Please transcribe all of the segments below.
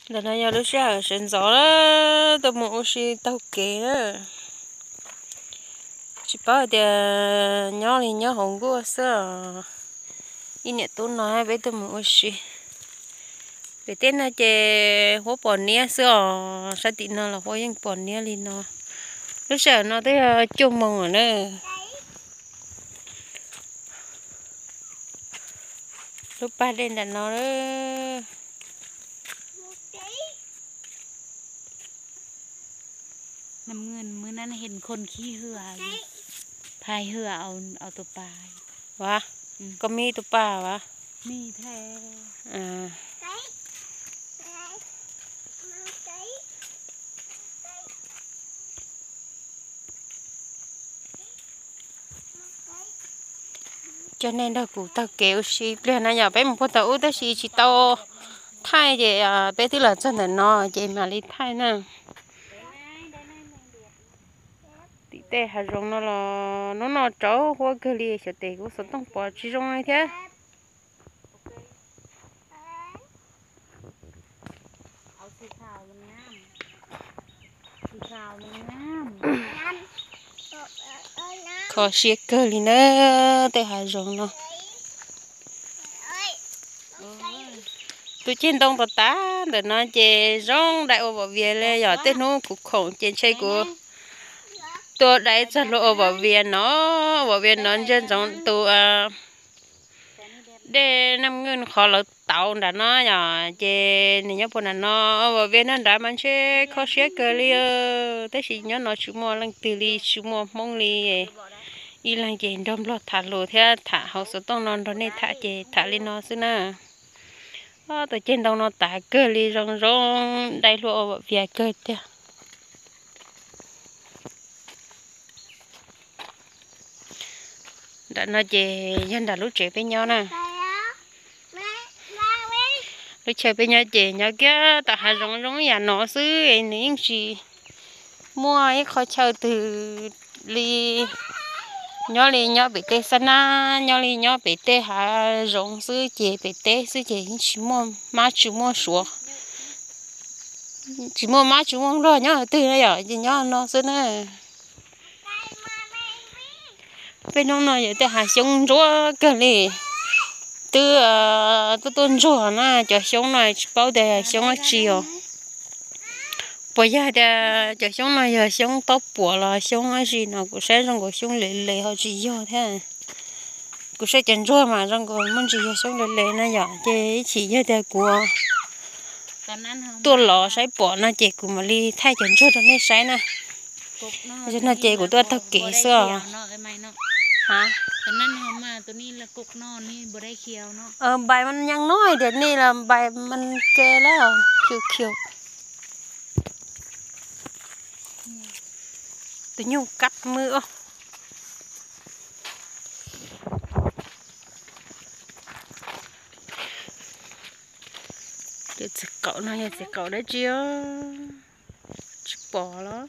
Ntawm no yog lub sij hawm sawv ntxov na, tuaj mus ua si taug kev na. Tsis paub hais tias nyob li nyob hauv nkuaj xwb os. Ib niam tub no peb tuaj mus ua si. Pem tej no ces huab pom niab xwb os, sab tim no los huab yeej pom niab li no. Lub sij hawm no twb yog cuaj moos lawm na. Lub pag dej nram no. Năm ngoái nó hên khôn khi hưa, phai hưa ao, ao tụi pà. Ua, koj mib tụi pà ua? Mib the. Coj nej nrog kuv taug kev ua si pliag na yom, peb mus puag thaum ub tab sis tsis tau thaij ces peb twb los txog ntawm no ces mam li thaij na. Tim tej hav zoov no los hnub no rauv huab kawg li, xyov tes kuv xov tooj pom tsis zoo li thiab. Kho siab kawg li na, tej hav zoov no. Tus ceg ntoo tas tas ntawm no ces zoo dai ua vom vias li yom, tej hnub kuv khoom ces ntshe kuv tua dai txog luag ua vom vias no, vom vias no ntsia ntsoov tus dej Nam Ngwj qhov lawv tauv nram no yom, ces nws nyob puag nram no, vom vias nyob nrad mas ntshe kho siab kawg li. Tab sis nyob no tsis muaj leej twg li, tsis muaj Hmoob li. Ib leeg ces nrog Nplog tham lus thiab tham hauv xov tooj no nrog nej tham ces tham li no xwb na. Tus ceg ntoo no tas kawg li, zoo zoo dai luag ua vom vias kawg tiag. Nram no ces yog nram lub tsev peb nyob na. Lub chaw peb nyob ces nyob kiag tom hav zoov zoo ib yam no xwb, nws yeej tsis muaj ib qho chaw twg li. Nyob li nyob pem tej xab nab, nyob li nyob pem tej hav zoov xwb ces pem teb xwb ces yeej tsis muaj mab tsis muaj suav, tsis muaj mab tsis muaj nplog nyob twg na yom, ces nyob no xwb na. Peb hnub no yog tej hav xyoob ntsuab kawg li. Twb tuaj tuaj ntsuag na, cov xyoob no tsis paub tias xyoob dab tsi os. Puas yog tias cov xyoob no yog xyoob taub puam los xyoob dab tsi no, kuv saib zoo nkaus xyoob le le ho tsis yog thiab. Kuv saib cov ntsuag mas zoo nkaus muaj ntsis yog xyoob le le na yom, ces ib chim yog tias kuv tuaj los saib pom no ces kuv mam li thaij cov ntsuag rau nej saib na. Zaum no ces kuv tuaj taug kev xwb os. Npais mas nyees no tias nej los npais mas ke lawm, khiu khiu. Tus nyuj kab mwb os. Cov txiv qaum no yog txiv qaum dab tsi os? Tsis pom los?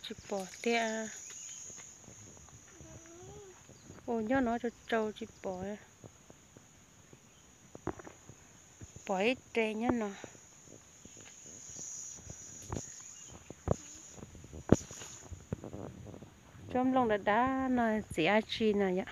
Tsis pom tiag. Ua nyob no tsau tsau tsis pom. Pom ib re nyob no. Tsob nplooj dav dav no txiv dab tsi no yom?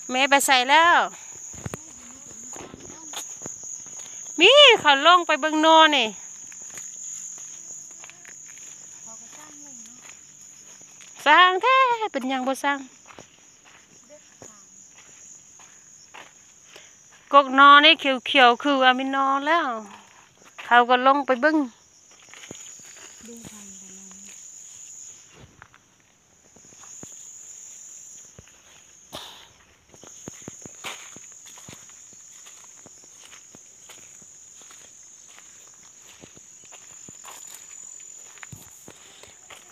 Me pas xais lawm. Mib qhov looj pais npeeg no ne. Xaab thiab pes nyas npua xaab. Koom no ne khiaus khiaus khwm a me no lawm. Qhov kom loo pes npeeg.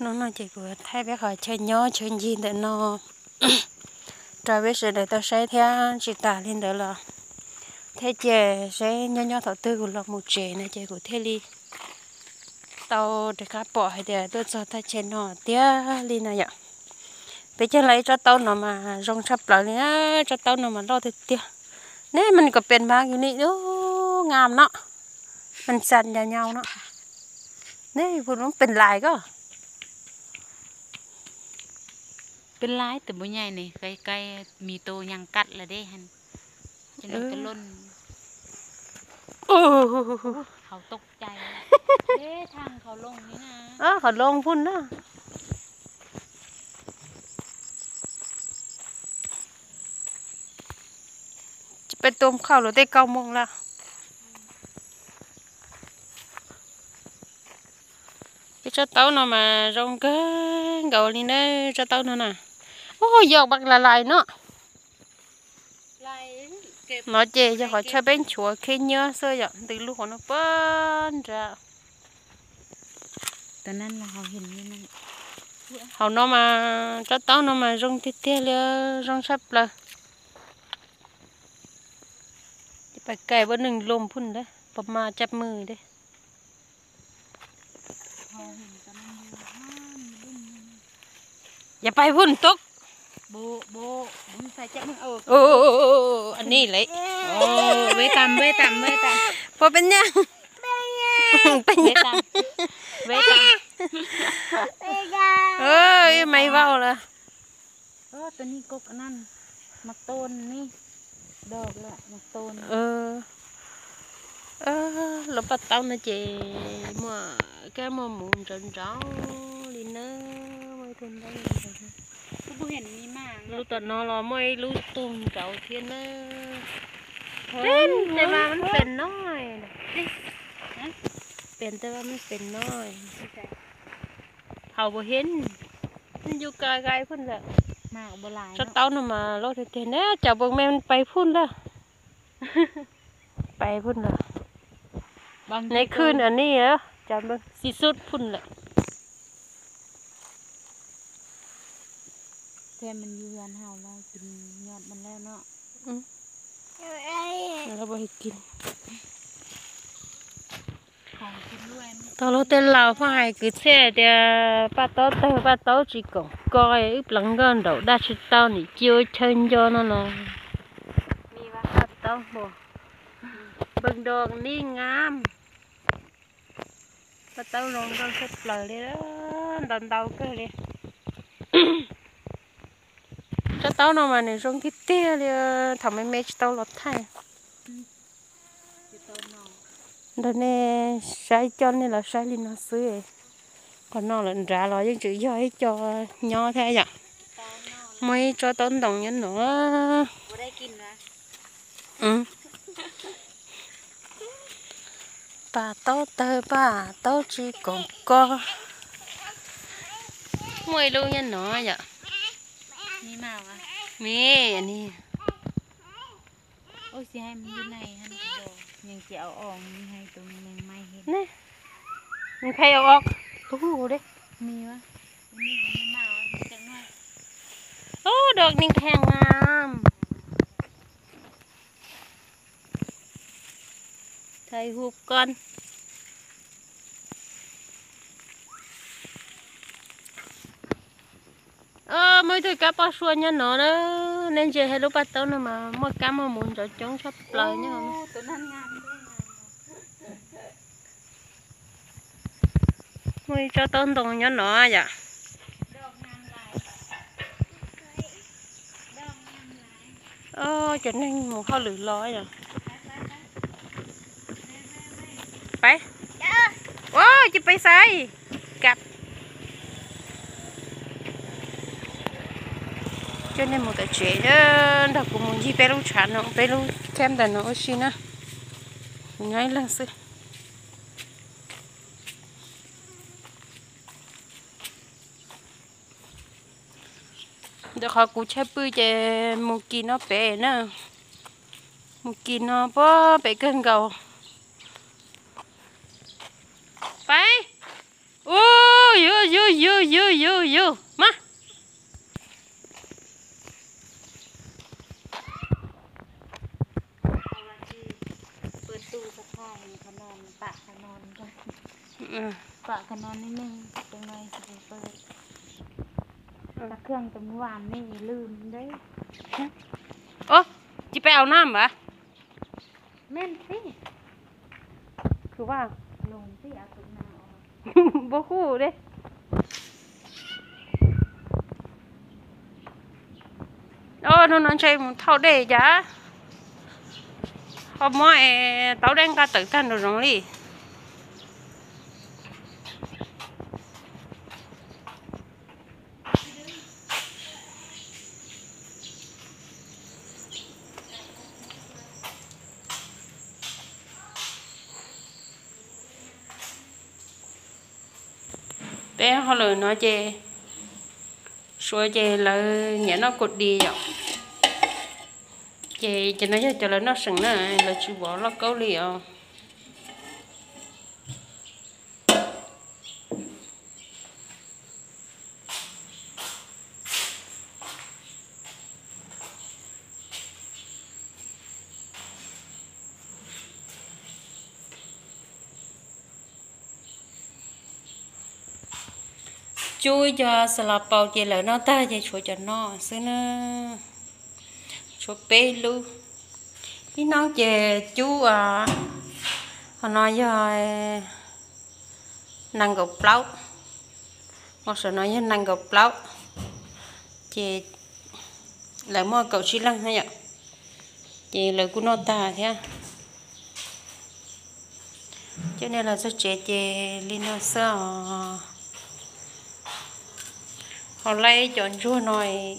Hnub no ces kuv thaij peb qhov chaw nyob chaw ncig ntawm no rau peb sawv daws tau saib thiab tsis tas li ntawd los thiaj cia seb nyob nyob thaum twg kuv los mus tsev no ces kuv thiaj li Tau rov qab pom hais tias tuaj txog thaj chaw no tiag li no yom. Peb cog lawv ib tsob taub no mas zoo tshaj plaws li na, tsob taub no mas loj tiag tiag. Nej mas kom pem mas kws ni dub ngam no, mas xas nyas nyau no. Nej puas pem lais ko? Pem lais tus npua nyai ne, kai kai mis tus nyas kam lawm deb. Hauv tau cai. Qhov loo phun na. Peb tuaj khaus luag tej kaub mooj lawm. Peb tsob taub no mas zoo kawg nkaus li na, tsob taub no na. Ub, yog npaj lais lais no. No ces yog qhov chaw peb nchuav khib nyiab xwb yom, ntws lug qhov no puag nrad. Hauv no mas tsob taub no mas zoo tiag tiag li, zoo tshaj plaws. Pais kais pab neeg loo phun lawm, pab mas cab mws deb. Yog pais phun tuk. Anij lawm. Puas peb nyaj? Peb nyaj. Ib me vauj lawm. Lub paj taub no ces muaj kab muaj mus ntsauv ntsauv li na, muaj ib tug ntaub. Lub tom no los muaj ib lub tug ntsauv thiab na. Pem tej vaj mab pem no, pem tej vaj mab pem no. Hauv puas hiab, yus ka gai phun lawm. Tsob taub no mas loj tiag tiag na, cas puas me pais phun lawm. Pais phun lawm. Neb khwj nws ni, cas xi sub phun lawm. Tau luag tej laus pheej hais kwv txhiaj tias paj taub tawg paj taub tsis koom ko, wb pleev nkauj nraum daj tsis tau nim cia ua chaw nco no los. Paj taub npua, npoo do ni ngam. Paj taub zoo nkauj tshaj plaws li, ntau ntau kawg li. Tsob taub no mas nws zoo tiag tiag li, thaum me me tsis tau los thaij. Ntawd nej saib coj nej los saib li no xwb. Qhov no lawm nrad los yeej tseem yog ib co nyob thiab yom. Muaj ib tsob taub ntoos nyob no. Paj taub tawg paj taub tsis koom ko. Muaj ib lub nyob no yom. Me ni. Nws pheej ua tus hu de. Ub, dog ni heev na. Thầy hụp con. Muaj ib tug kab poj sua nyob no na, nej ntsia hais lub paj taub no mas muaj kab muaj mus ntsaum coob tshaj plaws nyob. Muaj ib tsob taub ntoo nyob no yom. Cov neeg mus hauj lwm los yom. Peb, ua ces peb xaiv kab. Coj nej mus tom tsev, nrog kuv mus ncig peb lub tshav no, peb lub camp ntawm no ua si na. Nyob ib leeg xwb. Ntawm qhov kuv chaw pw ces mus kis no pem na. Mus kis no puag pem kawg nkaus. Peb, u, yus yus yus yus yus yus mas. Ub, tsis peb au na mas. Npau huv de. Hnub no ntshe mus thauj dej cas ho muab taub dej nqa tawm tag nraum zoov li. Peb hauj lwm no ces suav ces lawv nyiam noj kaus dis yom. Ces cov no yog cov lawv noj seem na, lawv tsis pom loj kaub li os. Cub ib co xas las paus ces lawv noj tag ces tshuav cov no xwb na. Tshuav peb lub. Ib hnub ces cub, qhov no yog nees nkaum plaub, ho saum no yog nees nkaum plaub, ces lawv muaj kaum tsib leeg na yom, ces lawv kuj noj tag thiab. Coj nej los txog tsev ces li no xwb os. Ho laib cov ntsuag no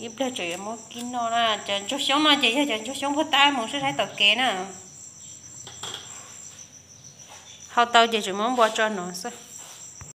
ib pliag tseem yuav muab kib noj na. Cov ntsuag xyoob no ces yog cov ntsuag xyoob puag ta mus saib saib tom kev na. Hau tau ces tseem muab npua tso no xwb.